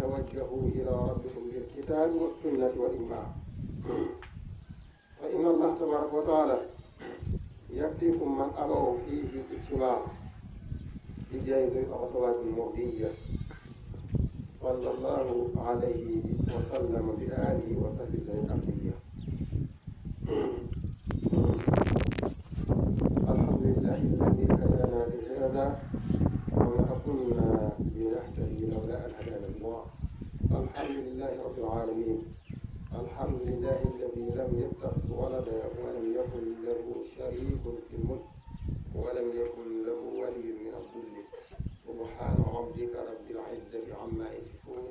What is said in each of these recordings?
توجهوا إلى ربكم بالكتاب والسنة والإجماع فإن الله تبارك وتعالى يكفيكم من أبوا فيه الاتباع بجانب الأصوات المرضية صلى الله عليه وسلم بآله وصحبه الأبدية. الحمد لله الذي هدانا لهذا وما كنا لنهتدي لولا أن هدانا الله. الحمد لله رب العالمين. الحمد لله الذي لم يتخذ ولدا ولم يكن له شريك في الملك ولم يكن له ولي من الذل. سبحان ربك رب العزة عما يصفون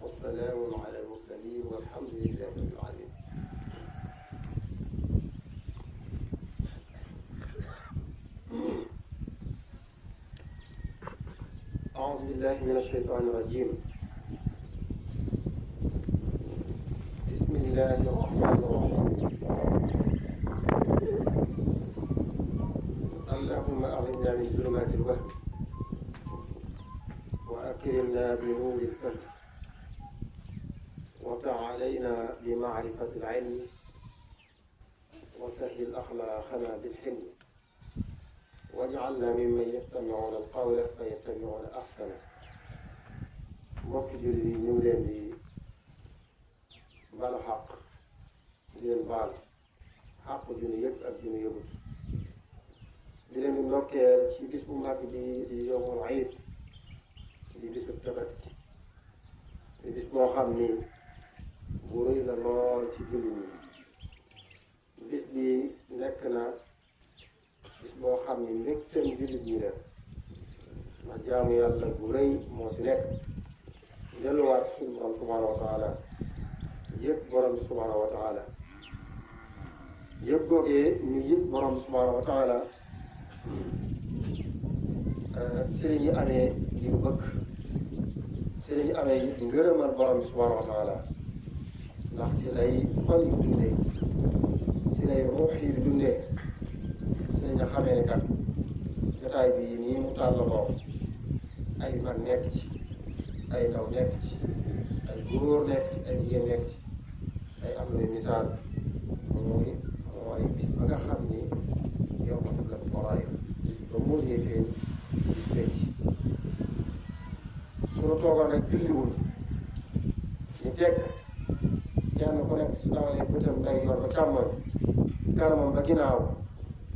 والسلام على المرسلين والحمد لله رب العالمين. أعوذ بالله من الشيطان الرجيم. بسم الله الرحمن الرحيم. اللهم أعلمنا من ظلمات الوهم وأكرمنا بنور الفهم وتع علينا بمعرفة العلم وسهل أخلاقنا بالحلم واجعلنا ممن يستمعون القول فيتبعون أحسنه. mbokk jullit yi ñu ngi leen di balu xaq di leen baal xaq junni yëpp ak junni yëgut di leen di ndokkeel ci bis bu mag bi di yowmul iid di bis bu tabaski di bis boo xam ni bu rëy la lool ci jullit ñi. bis bi nekk na bis boo xam ni mbégteem jullit ñi la ndax jaamu yàlla bu rëy moo ci nekk delluwaat suñu borom subhaanahu wa taala yëpp borom subhaanahu wa taala yëpp googee ñu yëpp borom subhaanahu wa taala si la ñu amee li mu bëgg si la ñu amee ngërëmal borom subhaanahu wa taala ndax si lay xol yi dundee si lay ruux yi dundee si la ñu xamee ne kat jotaay bi nii mu tàllaloo ay mag nekk ci ay ndaw nekk ci ay góor nekk ci ay jigéen nekk ci ay am na misaal mooy bis ba nga xam ni yow ma tubla sarair bis ba mu dee feeñ bis penc suñu toogoon rek julliwul ñu teg kenn ku nekk su dawalee bëtam day yor ba càmmoñ kanamam ba ginnaaw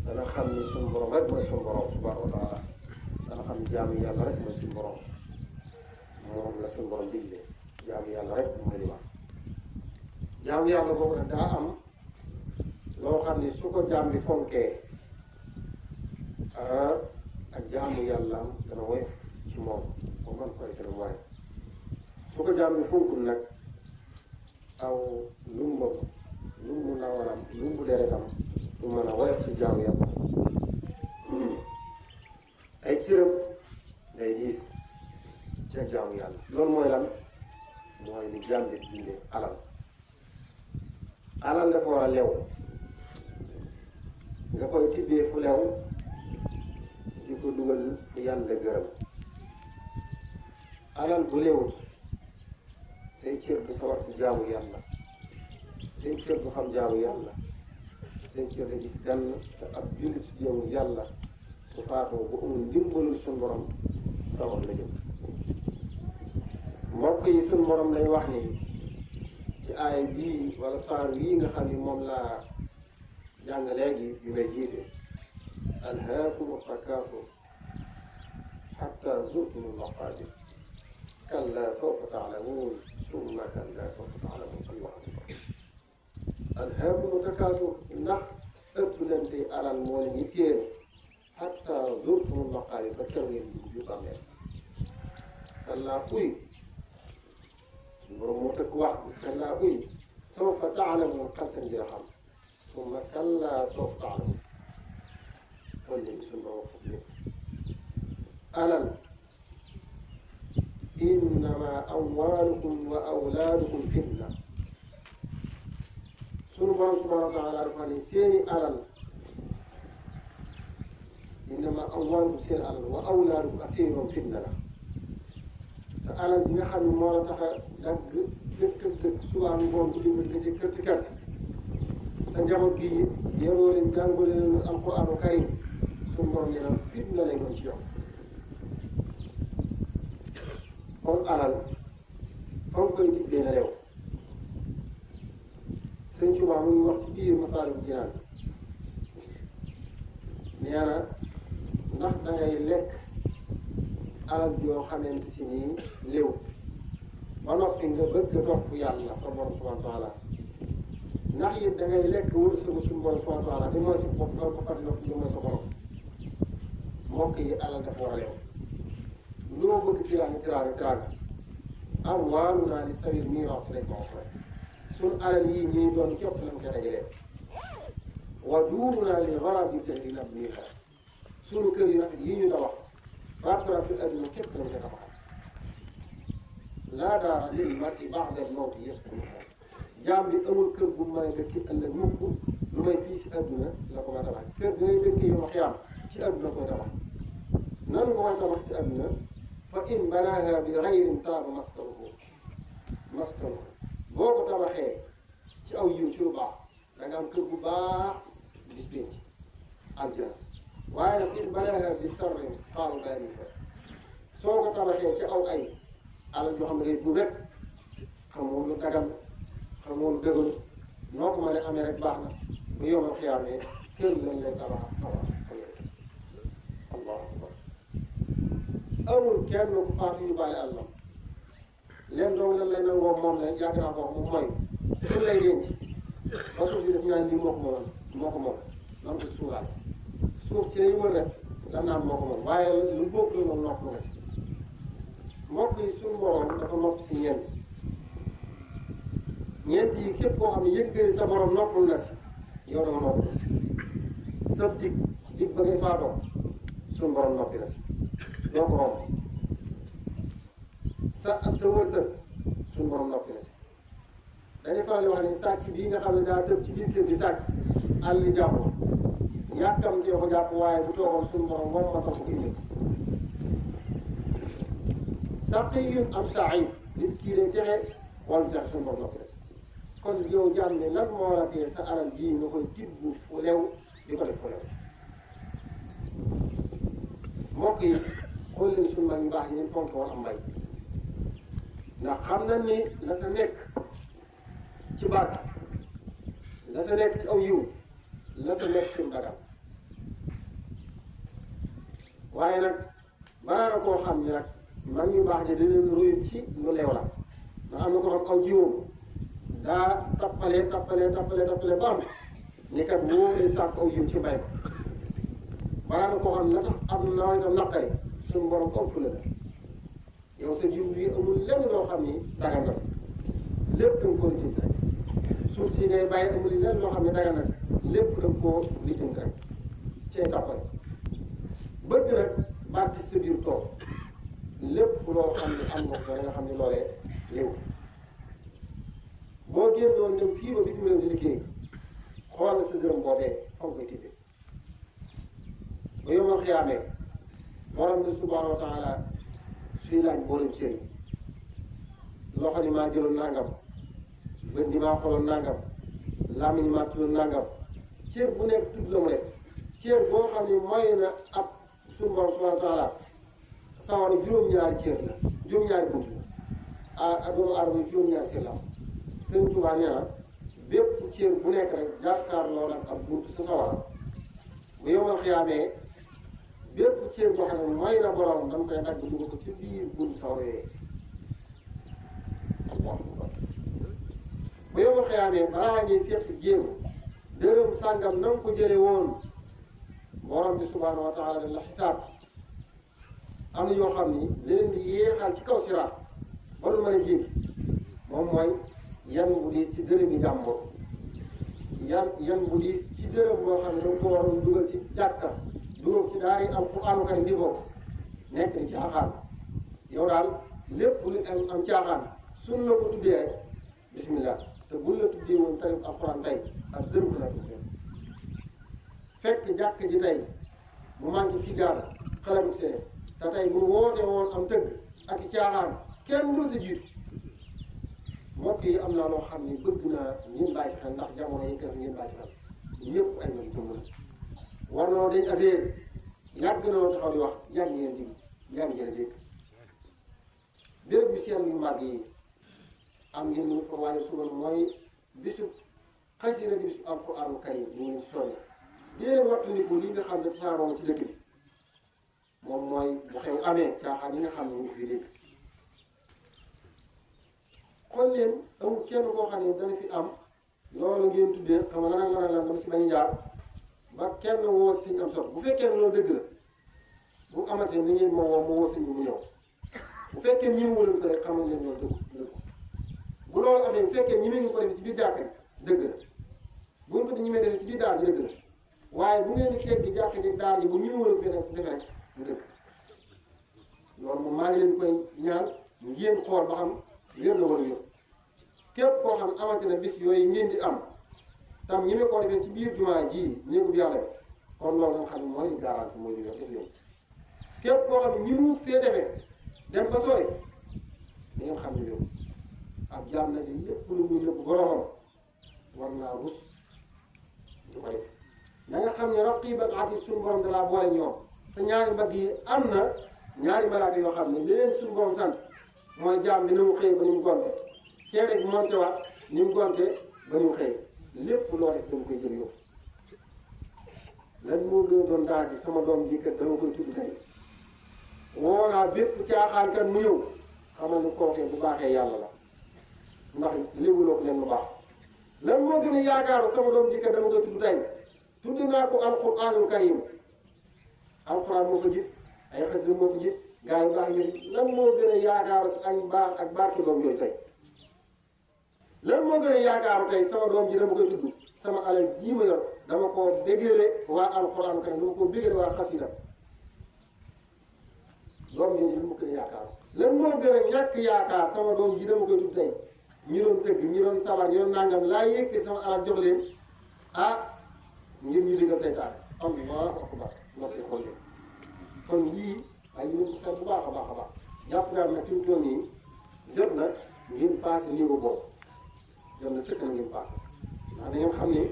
dana xam ni suñu borom rek mooy suñu borom subhanahu wa taala dana xam ni jaamu yàlla rek mooy suñu borom moom la suñu borom digle jaamu yàlla rek mooy li wax. jaamu yàlla boobu nag daa am loo xam ni su ko jaam bi fonkee ak jaamu yàlla am dana woyof ci moom moo man koy te mu waree su ko jaam bi fonkul nag aw lumbam lumbu nawaram lumbu deretam du mën a woyof ci jaamu yàlla ay cëram day diis ci jaamu yàlla. loolu mooy lan mooy li jaam bi dundee alal dafa war a lew nga koy tibbee fu lew di ko dugal fu yàlla gërëm. alal bu lewut say cër du sawar ci jaamu yàlla say cër du xam jaamu yàlla say cër da gis gann te ab jullit su jaamu yàlla su faatoo bu amul ndimbalul suñu borom sawar la jëm. mbokk yi suñu borom lay wax ni ci aay bii wala saar yii nga xam ni moom laa jàng léegi bi may jiite alhaakumu takaasur hatta zurtumul maqaabir kallaa sawfa ta'lamuun summa kallaa sawfa ta'lamuun. allahu akbar. alhaakumu takaasur ndax ëpplante alal moo leen yitteel hatta zurtumul maqaabir ba kër ngeen dugg ju bàmmeel. kallaa kuy borom moo tëkk wax kallaa kuy sawfa ta'lamuun xalsan dina xam summa kallaa sawfa ta'lamuun. kon léegi suñu borom wax foofu lépp. alal innama amwaalukum wa awlaadukum fitna. suñu borom subhaanahu wa taala dafa ne seeni alal innama amwaalukum seen alal wa awlaadukum ak seeni doom fitna la te alal bi nga xam ne moo la tax a dagg dëkk suba ngoon bu dimbali nga si kër ci kër sa njaboot gi yaroo leen jàngoo leen alquraanu karim suñu borom yi nag fit na lay doon ci yow. kon alal fa nga koy tibbee na leew. Sëñ Tuubaa mu ngi wax ci biir Masaalikul Jinaan nee na ndax dangay lekk alal joo xamante si nii léew ba noppi nga bëgg a topp yàlla sa borom subhaanahu wa taala ndax it dangay lekk wërsëgu suñu borom subhaanahu wa taala di mooy sa bopp ba pare noppi di mooy sa borom. mbokk yi alal dafa war a leew. loo bëgg tiraanga amwaalunaa li sabiil miiraas lañ ko waxee suñ alal yii ñuy doon képp lañ koy dajalee wa duurunaa lil gharaadi dahri nabniihaa sunu kër yu rafet yi ñu tabax ràpp-ràpp adduna képp lañ koy tabaxal. laa daara lil mar'i ba'da al-mawti yaskunuhaa jaam bi amul kër bu mën a dëkk ëllëg mukk lu may fii si adduna la ko mën a tabax. kër bi ngay dëkk yow xiyaam ci adduna koy tabax. nan nga koy tabax ci adduna fa in banaahaa bi ghayrin taaba maskanuhu boo ko tabaxee ci aw yiw ci lu baax da nga am kër bu baax bis pénc aljana. waaye nag in banaahaa bi sarrin taaba baariha soo ko tabaxee ci aw ay alal joo xam ne day bu rek xamoo lu dagal xamoo lu dëgëru noo ko mën a amee rek baax na bu yomal xiyaamee kër lañ lay tabax sawar. allahu akbar. amul kenn ku faatu yu bàyyi àllam leen doom lan lay nangoo moom la yàgg naa ko wax moom mooy suñ lay denc ba suuf si def ñaan lii moo ko moom nan ko suulaat suuf ci lay wër rek da naan moo ko moom waaye lu bokk la moom nopp nga si. mbokk yi suñu borom dafa nopp si ñeent yi képp koo xam ne yëg nga ni sa borom noppul na si yow dama nopp sa dig ba ngay faatoo suñu borom noppi na si doo ko romb sa wërsëg suñu borom noppi na si. dañuy faral di wax ne sàcc bii nga xam ne daa tëb ci biir kër gi sàcc àll li jàpp yàkkamtee ko jàpp waaye bu toogoon suñu borom moom ma tax ko indi saqiyun am sa'iid nit kii de texe wala texe suñu borom noppi na si. kon yow jàmm ne lan moo la tee sa alal jii nga koy tibb fu lew di ko def fu lew. mbokk yi xool leen suñu mag yu baax yi ñu fonk woon am mbay ndax xam nañ ni la sa nekk ci baat la sa nekk ci aw yiw la sa nekk ci dagal waaye nag balaa na koo xam ne nag mag yu baax ñi di leen royu ci lu leew la ndax am na ko xam aw jiwoom daa tappalee ba am ni kat wóor lay sàkk aw yiw ci mbay ko balaa na koo xam ne la tax am nawetam naqari suñu borom comme fu la la yow sa jiw bi amul lenn loo xam ni dagal na si lépp da nga koo lijjanti rek suuf si ngay bàyyi amul lenn loo xam ne dagal na si lépp da nga koo lijjanti rek cee tappale bëgg nag barki sa biir toog lépp loo xam ne am nga ko nga xam ne loolee léew boo génnoon dem fii ba bitim réew di liggéey xoolal sa dërëm boobee fa nga koy tibbee ba yomal xiyaamee borom bi subhaanahu wa taala suy laaj mboolem cër yi loxo ni maa jëloon nangam bët ni maa xooloon nangam làmmiñ ni maa tuddoon nangam cër bu nekk tudd la mu nekk cër boo xam ne mooy na ab suñu borom subhaanahu wa taala sawar juróom-ñaari cër la juróom-ñaari bunt la doomu aadama yi juróom-ñaari cër la am Sëñ Tuubaa nee na bépp cër bu nekk rek jàkkaarloo ak ab bunt sa sawara bu yomal xiyaamee bépp cër boo xam ne mooy na borom dama koy dagg dugg ko ci biir bunt sawara yooyu bu yomal xiyaamee balaa ñuy seet jéem dërëm sàngam na nga ko jële woon borom bi subhaanahu wa taala dañ la xisaab am na ñoo xam ni leen di yéexal ci kaw siraat ba du mën a jéem moom mooy yan bu diis ci dërëm yi jàmbur yan bu diis ci dërëm boo xam ne danga ko waroon dugal ci jàkka dugal ci daara yi alxuraan kay niveau nekk ni caaxaan yow daal lépp lu am caaxaan suñ la ko tuddee rek bismillah te buñ la tuddee woon tey alxuraan tey ak dërëm la ko seen fekk jàkk ji tey mu manqué si gaal xale bu seen te tey bu woote woon am tëgg ak i caaxaan kenn du sa jiitu mbokk yi am naa loo xam ne bëgg naa ngeen bàyyi si xel ndax jamono yi ngeen bàyyi si xel ñëpp ay mag jëm la war noo dañ ak réer yàgg na loo taxaw di wax yàgg ngeen di yàgg ngeen dégg béréb bi seen yu màgg yi am ngeen lu fa waaye suba mooy bisu xasida di bisu alquraanul karim ñu ngi soññ di leen wattandiku li nga xam ne tasaaroo ci dëkk bi moom mooy bu xew amee caaxaan yi nga xam ne ñu ngi fi dégg kon leen amul kenn koo xam ne dana fi am loolu ngeen tuddee xam nga lan dama si bañ jaar ba kenn woo siñ am sot bu fekkee ne loolu dëgg la bu amatee ni ngeen moo woo siñ bi mu ñëw bu fekkee ñi mu wëral ko rek xamal leen loolu dëgg bu loolu amee bu fekkee ñi ngi ko defee ci biir jàkk ji dëgg la bu ñu ko ñi may defee ci biir daal ji dëgg la waaye bu ngeen di teg di jàkk ji daal ji bu ñi mu wëral ko defe rek mu dëgg loolu moom maa ngi leen koy ñaan ngeen xool ba xam wér la wala wér képp koo xam amati na bis yooyu ngeen di am tam ñi koo defee ci biir jumaa ji néegu bi yàlla bi kon loolu nga xam ne mooy garanti mooy li wér def yow képp koo xam ne ñi mu fee defee dem ba sori da ngeen xam ne yow ab jaam na di lépp lu muy lépp boromam war naa rus di ko def na nga xam ne raqib ak atiid suñu borom da laa boole ñoom sa ñaari mbagg yi am na ñaari malaaka yoo xam ne li leen suñu borom sant mooy jaam bi na mu xëy ba ni mu gonte kee rek monte waat ni mu gonte ba ni mu xëy lépp loo def dama koy jël yow lan moo gën a doon daas yi sama doom ji kat dama koy tudd tey woo naa bépp caaxaan kan mu ñëw xamal ni kookee bu baaxee yàlla la ndax léwuloo ko leen lu baax lan moo gën a yaakaaru sama doom ji kat dama koy tudd tey tudd naa ko alquranul karim alquran moo ko jib ay xas bi moo ko jib gaa yi baax yi lan moo gën a yaakaaru si ay baax ak barke doom yooyu tey lan moo gën a yaakaaru tey sama doom ji dama koy tudd sama alal jii ma yor dama koo bégale waa alquran karim dama koo bégale waa xasida doom ji lu ma gën a yaakaar lan moo gën a ñàkk yaakaar sama doom ji dama koy tudd tey ñi doon tëgg ñi doon sabar ñi doon nangam laa yëkkati sama alal jox leen ah ngir ñu diggal seytaan allahu akbar ndox yi xool leen kon yii ay ñu ko xel bu baax a baax a baax jàpp naa ne fi mu toll nii jot na ngeen passé niveau boobu jot na sëkk na ngeen passé ndax da ngeen xam ne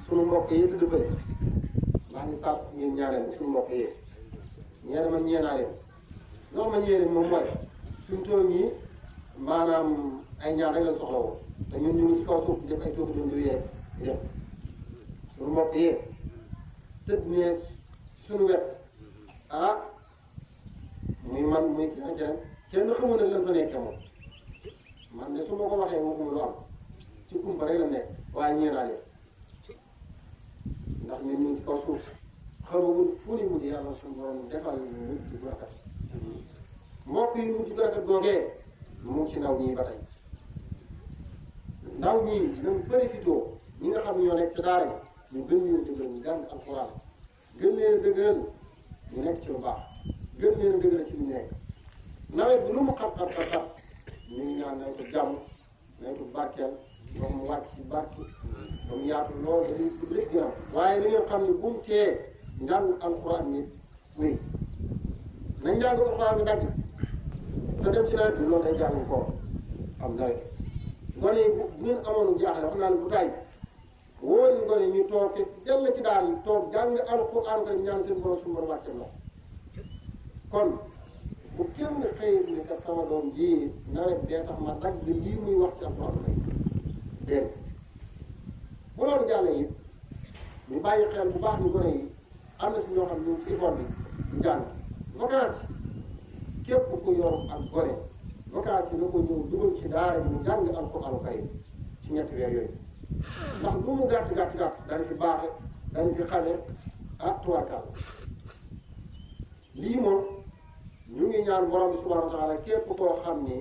sunu mbokk yi tëdd fële maa ngi sàpp ngeen ñaareel sunu mbokk yi ñeene man ñeenaa leen loolu ma ñeene moom mooy fi mu toll nii maanaam ay ñaar rek lañ soxla woon te ñun ñu ngi ci kaw suuf def ay toogu doon di yee di dem suñu mbokk yee tëdd ne suñu wet ah muy man muy kenn xamul ne lan fa nekk moom man de su ma ko waxee waxuma lu am ci kumpa rek la nekk waaye ñeenaa leen ndax ñun ñu ngi ci kaw suuf xamagul fu ni mujj yàlla suñu borom defal mujj bu rafet mbokk yi mujj bu rafet googee mu ngi ci ndaw ñii ba tey ndaw ñii nañ profité ñi nga xam ne ñoo nekk ci daara bi ñu gën leen dëgëral ñu jàng alxuraan gën leen a dëgëral ñu nekk ci lu baax gën leen a dëgëral ci lu nekk nawet bi lu mu xat ñu ngi ñaan nawetu jàmm nawetu barkeel ba mu wàcc ci barke ba mu yaatu lool dañuy dugg lépp gën a waaye li ngeen xam ne bu mu tee njàng alxuraan ni wéy nañ njàng alxuraan bi dagg te dem ci nawet bi loolu day jàng ko am nawet gone yi bu ngeen amoon jaaxle wax naa ne bu tay woo leen gone ñu toog te jàll ci daal toog jàng alxuraan ko ñaan seen borom suñu borom wàcce ndox kon bu kenn xëy ni ka sama doom ji nawet bee tax ma dagg lii muy wax ci alxuraan kay dégg bu loolu jàllee it ñu bàyyi xel bu baax ñu gone yi am na si ñoo xam ne ñu ngi ci école bi di jàng vacances képp ku yor ak gone vacances yi na ko ñëw dugal ci daara bi mu jàng alxuraanu karim ci ñetti weer yooyu ndax lu mu gàtt dana fi baaxe dana fi xame ah tubaarkaal lii moom ñu ngi ñaan borom bi subhaanahu wa taala képp koo xam ni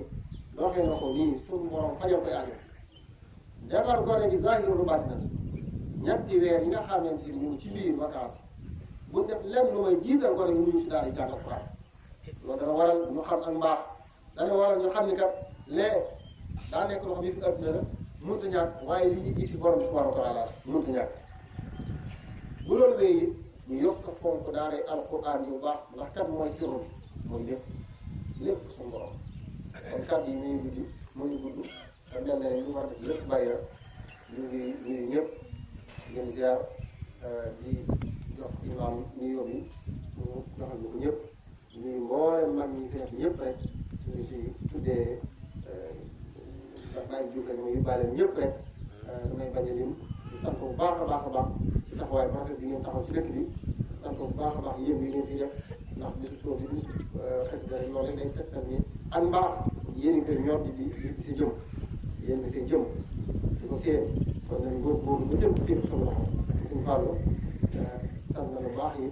doxee na ko nii suñu borom fajal koy aajo defar gone gi zaahiran wa baatinan ñetti weer yi nga xamante ni ñu ngi ci biir vacances bu def lenn lu may jiital gone gi ñu ci daal di jàng alxuraan loolu dana waral ñu xam ak mbaax dana waral ñu xam ni kat lee daa nekk loo xam yi fi adduna la mënut a ñàkk waaye lii fi borom subhanahu wa taala mënut a ñàkk bu loolu wéyee ñu yokk fonk daaray alquran yu baax ndax kat mooy sirru mooy lépp suñu borom kon kàddu yi muy gudd te mel na ne ñu war a def lépp bàyyi na ñu ngi nuyu ñëpp ngeen ziar di jox imaam nuyoo bi mu joxal ñu ko ñëpp nuyu mboolem mag ñi fi nekk ñëpp rek suñu si tuddee bàyyi juuka mu yóbbaale ñëpp rek damay bañ a lim di sant bu baax a baax a baax ci taxawaay bu rafet bi ngeen taxaw ci dëkk bi sant bu baax a baax yéen yi ngeen fi def ndax bisu soo bi bisu xasida rek loolu rek day tegtal ni ak mbaax yéen a ngi koy ñor di si jëm yéen di seen jëm di ko seen kon nañ góorgóorlu ba jëm ci suñu loxo suñu fàllu sant na lu baax yi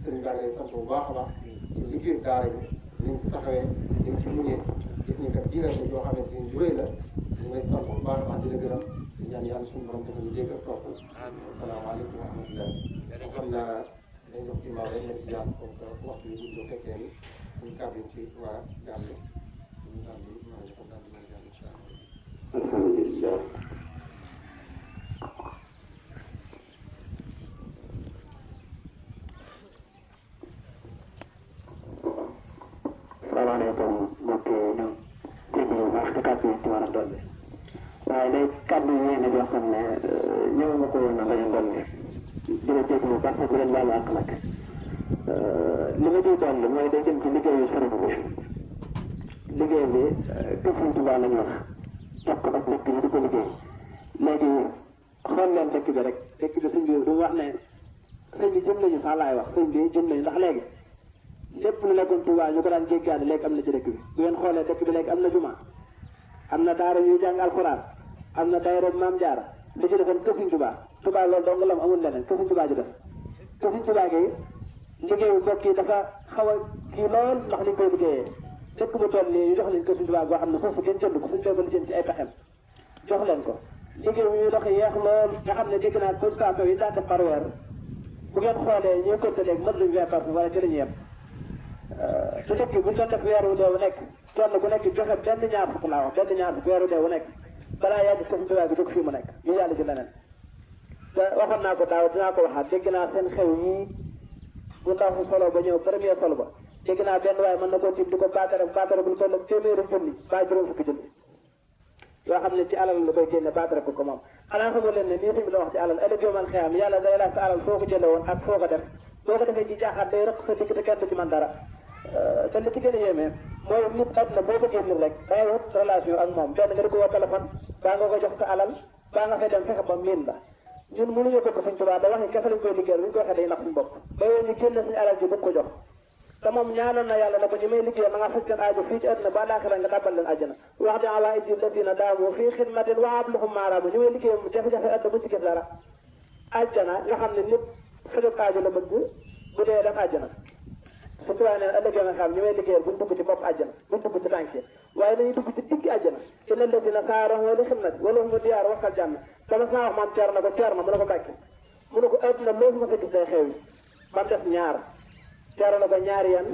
sëriñ baa ngay sant bu baax a baax ci liggéeyu daara bi ni ñu ci taxawee ni ñu ci muñee gis ni kat jiiral ko yoo xamante ni juréy la ñu ngay sant bu baax a baax di la gërëm di ñaan yàlla suñu borom dafa ñu dégg ak topp asalaamaaleykum wa rahmatulah xam naa dañ jox ci maaw rek nga ci jàpp comme que waxtu yi buñ ko fekkee ni ñu kàddu yi ci war a jàll ñu daal di mën a jox daal di mën a jàll incha allah alhamdulilah salaamaaleykum mbokk ñu jégalu baax ci kàddu yi ci war a dolli waaye day kàddu yi yéen a joo xam ne ñëw nga ko woon na bañ a dolli dina jégalu baax na bu leen baalu àq nag li ma ciy dolli mooy day jëm ci liggéeyu sëriñ bi liggéey bi kër Sëriñ Tuubaa lañ wax jox ko ak dëkk yi di ko liggéey léegi xool leen dëkk bi rek dëkk bi sëñ bi du wax ne sëñ bi jëm nañu sax laay wax sëñ bi jëm nañu ndax léegi lépp lu nekkoon Tuubaa ñu ko daan jéggaane léegi am na ci dëkk bi bu ngeen xoolee dëkk bi léegi am na juma am na daara yu jàng alxuraan am na daayira Maam Jaara li ci defoon kër Sëriñ Tuubaa Tuubaa loolu dong la amul leneen kër Sëriñ Tuubaa ji def kër Sëriñ Tuubaa gi liggéeyu mbokk yi dafa xaw a kii lool ndax liñ koy liggéeyee dëkk bu toll nii ñu jox leen kër Sëriñ Tuubaa goo xam ne foofu gën jënd ko suñ ko lijjanti ci ay pexem jox leen ko liggéey bi ñuy dox yeex lool nga xam ne dégg naa cotisation yi daan def par weer bu ngeen xoolee ñuy cotisé léegi mën nañu 20% wala ci la ñu yem su dëkk bu ñu doon def weeru dee wu nekk toll bu nekk joxe benn ñaar fukk laa wax benn ñaar fukk weeru dee wu nekk balaa yàgg Sëriñ Tuubaa bi jóg fii mu nekk ñu yàlla ci leneen te waxoon naa ko daaw dinaa ko waxaat dégg naa seen xew yi bu ndaw si solo ba ñëw premier solo ba dégg naa benn waaye mën na koo tiim di ko baatare bu toll ak téeméeri junni ba juróom fukki junni yoo xam ne ci alal la koy génne baatare ko moom xanaa xamoo leen ne nii suñu la wax ci alal ëllëg yow man xëyam yàlla day laaj sa alal foo ko jële woon ak foo ko def boo ko defee ci jaaxaat day rëq sa digg te kenn du ci man dara te li ci gën a yéeme mooy nit àdduna boo bëggee nit rek dangay wut relation ak moom benn nga di ko woo téléphone baa nga ko jox sa alal baa nga fay dem fexe ba miin la ñun mënuñu bëgg Sëriñ Tuubaa da waxi kese lañ koy liggéeyal bu ñu ko waxee day nax suñu bopp ba yow ñu génne suñu alal ji bëgg ko jox te moom ñaanoon na yàlla ne ko ñu may liggéeyal na nga faj seen aajo fii ci àdduna ba laaxira nga tàbbal leen àjjana wax di ala iji lasina daamu fii xidmatin wa abluhum maaraamu ñu may liggéeyal mu jafe-jafe àdduna buñ ci gis dara àjjana nga xam ne nit fajog aajo la bëgg bu dee def àjjana Sëriñ Tuubaa nee na ëllëg nga xam ñu may liggéeyal buñ dugg ci bopp àjjana buñ dugg ci tànk yi waaye nañu dugg ci digg àjjana illa lasina saaroo wala xidmat wala mu diyaar wasal jàmm dama saa wax maam ceer na ko ceer na mu ne ko bàkki mu ne ko àdduna loolu ma sa gis day xew yi ba mu des ñaar ceer na ko ñaari yan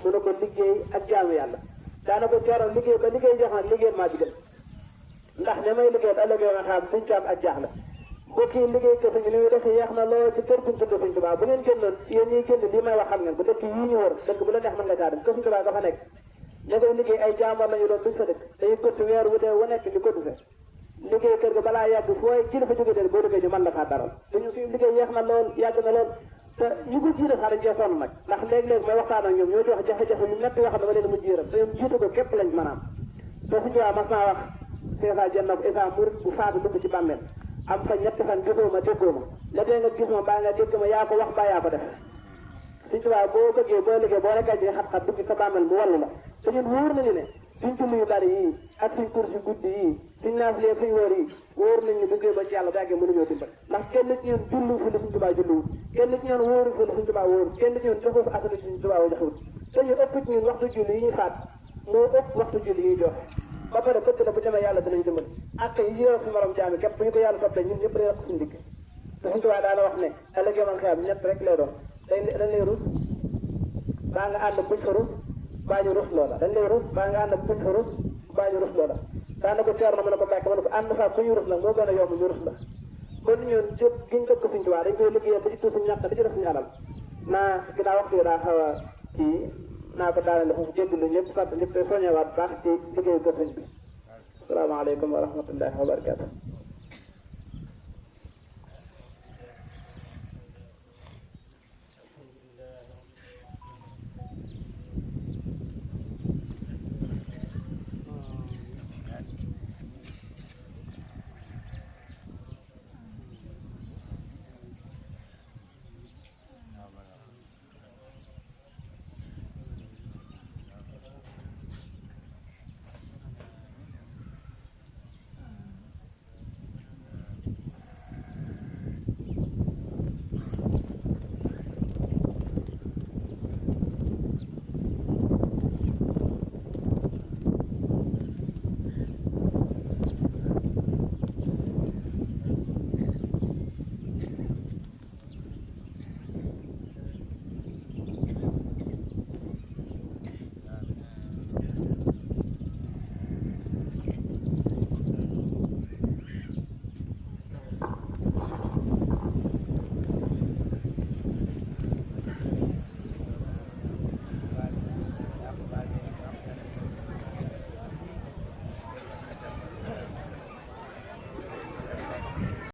mu ne ko liggéey ak jaamu yàlla daana ko ceeroon liggéey ba liggéey jox nag liggéey maa ci gën ndax ne may liggéey ëllëg nga xam duñ ci am ak jaaxle mbokk yi liggéey kese gi li muy def yeex na lool ci kër guñ tudd Sëriñ Tuubaa bu ngeen génnoon yéen ñuy génn lii may wax xam ngeen bu dëkk yii ñu wër dëkk bu la neex mën nga caa dem kër Sëriñ Tuubaa nga fa nekk ña koy liggéey ay jàmbar lañu doon duñ fa dëkk dañuy gëstu weer wu dee wu nekk ñu ko dufe liggéey kër ga balaa yàgg fooy kilifa jóge dee boo liggéey ñu mën la faa daral dañu suñu liggéey yeex na lool yàgg na lool te ñu ko jiite sax dañ cee sonn nag ndax léeg-léeg may waxtaan ak ñoom ñoo ci wax jafe-jafe yu métti yoo xam ne ma leen mu jiiram te ñoom jiitu ko képp lañ maanaam te Sëriñ Tuubaa mas naa wax Seesaa Jenn ko Isaa murit bu faatu dugg ci bàmmeel am fa ñetti fan gisoo ma déggoo ma la dee nga gis ma baa nga dégg ma yaa ko wax baa yaa ko def Sëriñ Tuubaa boo bëggee boo liggéey boo nekkee ci xat-xat dugg sa bàmmeel mu wallu la te ñun wóor nañu ne suñ julli yu bari yii ak suñ kur si guddi yii suñ naaflee suñ wóor yi wóor nañu duggee ba ci yàlla bu yàggee mënuñoo dimbal ndax kenn ci ñun jullu fi li Sëriñ Tuubaa julluwut kenn ci ñun wóoru fi li Sëriñ Tuubaa wóoru kenn ci ñun joxu fi asali Sëriñ Tuubaa joxewut te ñu ëpp ci ñun waxtu julli yi ñuy faat moo ëpp waxtu julli yi ñuy joxe ba pare këtt na bu demee yàlla dinañ dimbal ak yi yor si morom jaami képp bu ñu ko yàlla toppee ñun ñëpp day suñu digg te Sëriñ Tuubaa daana wax ne ëllëg yoman xiyam ñett rek lay doon dañ lay rus baa nga ànd buñ fa rus baa ñu rus loola dañ lay rus baa nga ànd buñ fa rus baa ñu rus loola daana ko teer na mën a ko bàkk mën a ko ànd fa ku ñu rus nag moo gën a yomb ñu rus la kon ñun jëpp giñ dëkk Sëriñ Tuubaa dañ koy liggéeyal ba ci tuuti suñu ñàkk da ci def suñu alal naa ginnaaw waxtu yi daa xaw a kii naa ko daanale foofu jéggalu ñëpp sant ñëpp te soññewaat baax ci liggéeyu ko sëñ bi. asalaamaaleykum wa rahmatullahi wa barakatu.